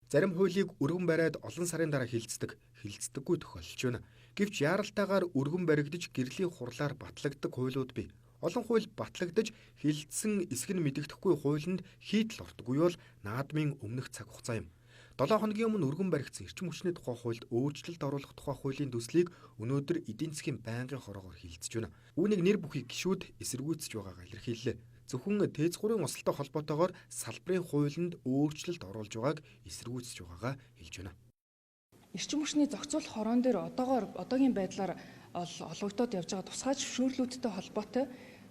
Зарим хуулийг өргөн бариад олон сарын дараа хилцдэг, хилцдэггүй тохиолдол ч байна. Гэвч яаралтайгаар өргөн баригдаж гэрлийн хурлаар батлагддаг хуулиуд бий. Олон хууль батлагдаж хилцсэн эсэх нь мэдэгдэхгүй хуулинд хийтэл ордоггүй бол наадмын өмнөх цаг хугацаа юм. 7 хоногийн өмнө өргөн баригдсан эрчим хүчний тухай хуульд өөрчлөлт оруулах тухай хуулийн төслийг өнөөдөр эдийн засгийн байнгын хороогоор хилцэж байна. Үүнийг нэр бүхий гишүүд эсэргүүцэж байгаагаа илэрхийллээ. Зөвхөн ТЭЦ 3-ын осолтой холбоотойгоор салбарын хуулинд өөрчлөлт оруулж байгааг эсэргүүцэж байгаагаа хэлж байна. Эрчим хүчний зохицуулах хороон дээр одоогийн байдлаар олгогдоод явж байгаа тусгай зөвшөөрлүүдтэй холбоотой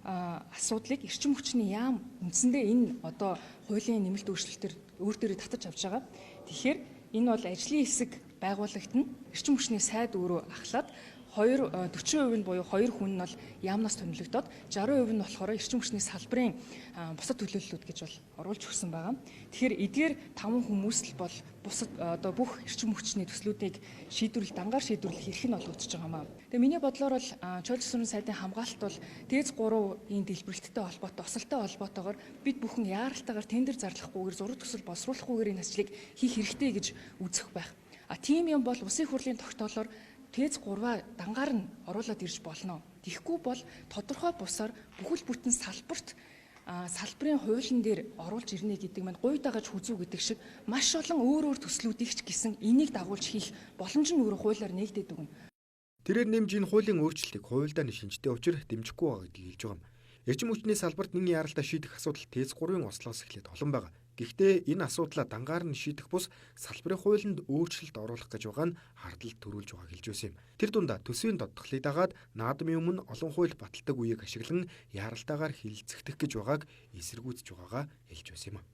асуудлыг эрчим хүчний яам үндсэндээ энэ одоо хуулийн нэмэлт өөрчлөлтөөр өөр дээрээ татаж авч байгаа. Тэгэхээр энэ бол ажлын хэсэг байгуулагдана. Эрчим хүчний сайд өөрөө ахлаад 40% нь буюу 2 хүн нь бол яамнаас томилогдоод 60% нь болохоор эрчим хүчний салбарын бусад төлөөллүүд гэж бол оруулж өгсөн байгаа. Тэгэхээр эдгээр 5 хүмүүс л бол бусад одоо бүх эрчим хүчний төслүүдийг шийдвэрлэх, дангаар шийдвэрлэх эрх нь олгогдож байгаа юм аа. Тэгээ миний бодлоор бол чуулж сүрэн сайдын хамгаалалт бол ТЭЦ 3-ын дэлбэрэлттэй холбоотой, осолтой холбоотойгоор бид бүхэн яаралтайгаар тендер зарлахгүйгээр, зураг төсөл боловсруулахгүйгээр энэ ажлыг хийх хэрэгтэй гэж үзэх байх. А тийм юм бол улсын хурлын тогтоолоор ТЭЦ 3-аа дангаар нь оруулаад ирж болно. Тэгэхгүй бол тодорхой бусаар бүхэл бүтэн салбарт салбарын хуулийн дээр оруулж ирнэ гэдэг маань гуй дагаж хүзүү гэдэг шиг маш олон өөр өөр төслүүдийг ч гэсэн энийг дагуулж хийх боломж нь өөрөө хуулиар нэгдээд өгнө. Тэрээр нэмж энэ хуулийн өөрчлөлтийг хуульдаа шинжтэй учир дэмжихгүй байгаа гэдгийг хэлж байгаа юм. Эрчим хүчний салбарт нэгэн яаралтай шийдэх асуудал ТЭЦ 3-ын ослоос эхлээд олон байгаа. Гэхдээ энэ асуудлаа дангаар нь шийдэх бус салбарын хуулинд өөрчлөлт оруулах гэж байгаа нь хардал төрүүлж байгааг хэлж байсан юм. Тэр дундаа төсвийн додтголыг дагаад наадмын өмнө олон хууль баталдаг үеийг ашиглан яаралтайгаар хилцэгдэх гэж байгааг эсэргүүцэж байгаагаа хэлж байсан юм.